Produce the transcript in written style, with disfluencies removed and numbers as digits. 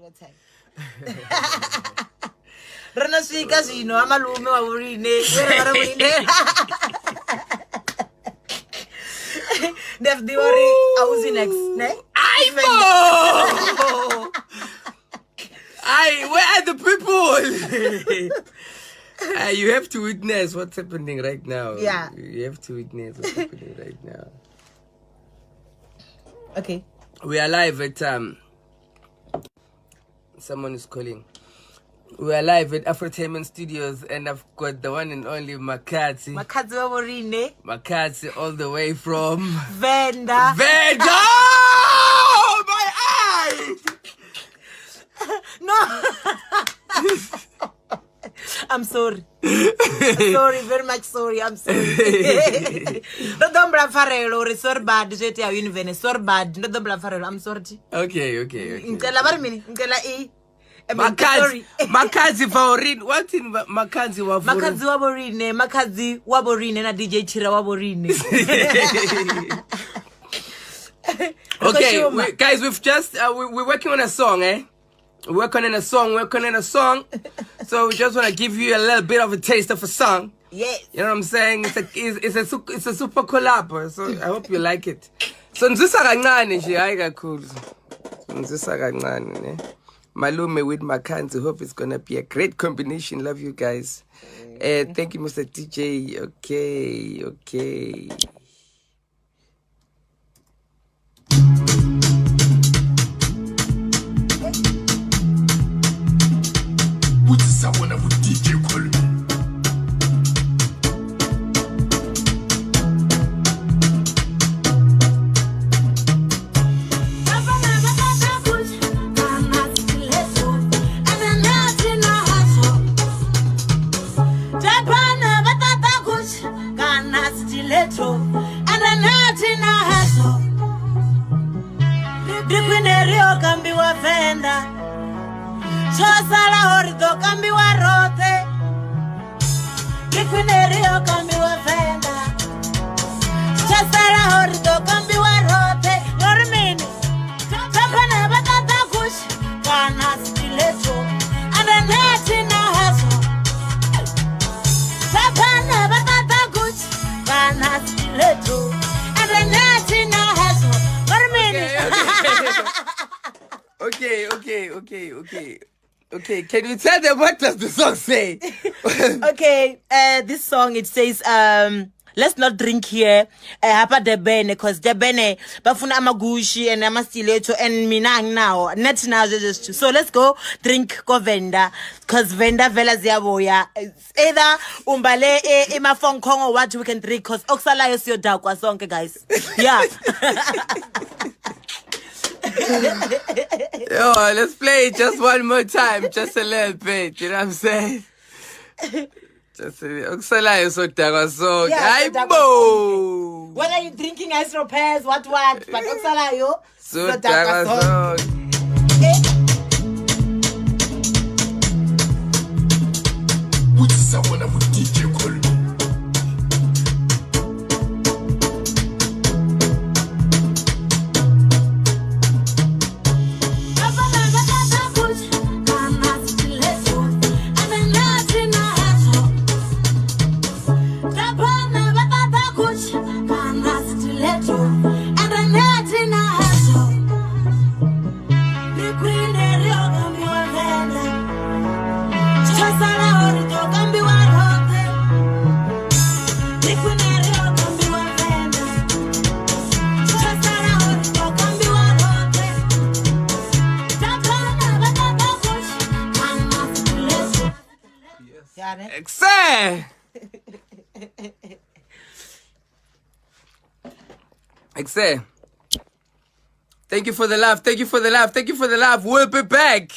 More time. Ro no swika zwino ha malume wa vhuline we ra vha ro vhulindela. Ndi a zwi ḓivha uri a u zwi next ne. Aibo! Ai, where are the people? You have to witness what's happening right now. Yeah. You have to witness what's happening right now. Okay. We are live at someone is calling. We are live at Afrotainment Studios and I've got the one and only Makhadzi. Makhadzi wa vhorine. Makhadzi all the way from Venda. Venda! Oh, my eye! No. I'm sorry. Sorry, very much sorry. I'm sorry. Ndo ḓo humbula pfarelo uri sorry bad zwo itea univene. Sorry bad. Ndo ḓo humbula pfarelo. I'm sorry. Okay, okay, okay. Ngicela vha ri mini? Ngicela i Makhadzi, Makhadzi Vaurin. What's in Makhadzi wa Vaurin? Makhadzi wa Vorine, Makhadzi wa Vorine na DJ Chira wa Vorine. Okay, guys, we've just we're working on a song, eh? We're working on a song, So we just want to give you a little bit of a taste of a song. Yes. You know what I'm saying? It's a super collab. So I hope you like it. So nzisa kancane nje, hayi kakhulu. Nzisa kancane, ne? Malume with Makhadzi. Hope it's gonna be a great combination. Love you guys. Thank you, Mr. DJ. Okay, okay. DJ Colby. Okay, can you tell them what does the song say? Okay, this song, it says, let's not drink here. Hapa Debene, because Debene, bafuna amagushi and amastiletto and mina now, not now, just so let's go drink ko Venda, because Venda vela ziyaboya. Either umbale emafong kong or what we can drink, because oksalayo siyodakwa sonke, guys. Yeah. Yo, let's play it just one more time, just a little bit, you know what I'm saying? Just a little. Yeah, whether you're drinking ice repairs, what, but oksalayo so DJ Colby. Exe. Thank you for the love. Thank you for the love. Thank you for the love. We'll be back.